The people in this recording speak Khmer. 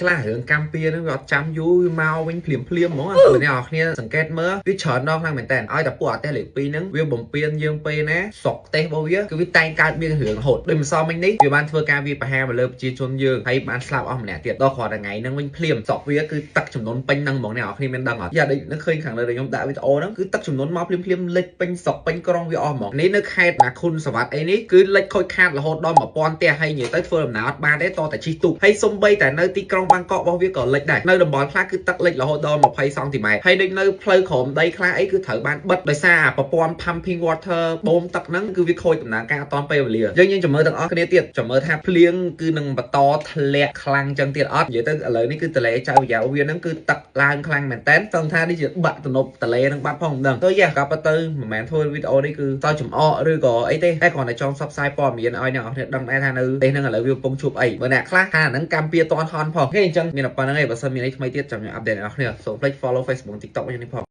ខ្លះរឿងកម្មពៀហ្នឹងវាអត់ចាំយូរវាមកវិញភ្លាមភ្លាមហ្មងបើអ្នកនរគ្នាសង្កេតមើលវាច្រើនដងខ្លាំងមែនតើឲ្យតែពួកអាទេសលេខ2ហ្នឹងវាបំពេញយើងពេលណាស្រុកទេសរបស់វាគឺវាតែងកើតមានរឿងរហូតដូចម្សិលមិញនេះវាបានធ្វើការវាប្រហារមកលើប្រជាជនយើងហើយបានស្លាប់អស់ម្នាក់ទៀតដល់គ្រាន់តែថ្ងៃហ្នឹងវិញភ្លាមស្រុកវាគឺទឹកចំនួនពេញហ្នឹងហ្មងអ្នកនរគ្នាមានដឹងអត់យ៉ាដូចនៅឃើញខាងលើដែលខ្ញុំដាក់វីដេអូហ្នឹងគឺទឹកចំនួនមកភ្លាមភ្លាមលិចពេញស្រុកពេញក្រុងវាអស់ហ្មងនេះនៅខេត្តណាខុនសវត្តអីនេះគឺលិចខូចខាតរហូតដល់1000ផ្ទះហើយនិយាយទៅធ្វើដំណើរអត់បានទេតតែជិះទូកហើយសំបីតែនៅទីក្រុងបាងកករបស់វាក៏លិចដែរនៅតំបន់ខ្លះគឺទឹកលិចរហូតដល់20សង់ទីម៉ែត្រហើយដូចនៅផ្លូវក្រោមដីខ្លះអីគឺត្រូវបានបិទដោយសារអាប្រព័ន្ធ pumping water បូមទឹកហ្នឹងគឺវាខូចដំណើរការអត់ទាន់ពេលវេលាយើងយើងចាំមើលទាំងអស់គ្នាទៀតចាំមើលថាភ្លៀងគឺនឹងបន្តធ្លាក់ខ្លាំងចឹងទៀតអត់និយាយទៅឥឡូវនេះគឺទន្លេចៅប្រយ៉ាវាហ្នឹងគឺទឹកឡើងខ្លាំងមែនតើតឹងថានេះជាបាក់ទំនប់ទន្លេហ្នឹងបាត់ផងមិនដឹងទៅយ៉ាក៏ប៉ុន្តែមិនមែនធ្វើវីដេអូនេះគឺតចំអកឬក៏អីទេតែគ្រាន់តែចង់ផ្សព្វផ្សាយព័ត៌មានឲ្យអ្នកនរគ្នាដឹងដែរថានៅប្រទេសហ្នឹងឥឡូវវាកំពុងជួបអីបើអ្នកខ្លះថាហ្នឹងកម្ពុជាតន់ហន់ផងគេអញ្ចឹងមានតែប៉ុណ្្នឹងឯងបើសិនមានអីថ្មីទៀតចាំខ្ញុំ update អ្នកនរគ្នាសូមភ្លេច follow Facebook, TikTok ខ្ញុំនេះផង។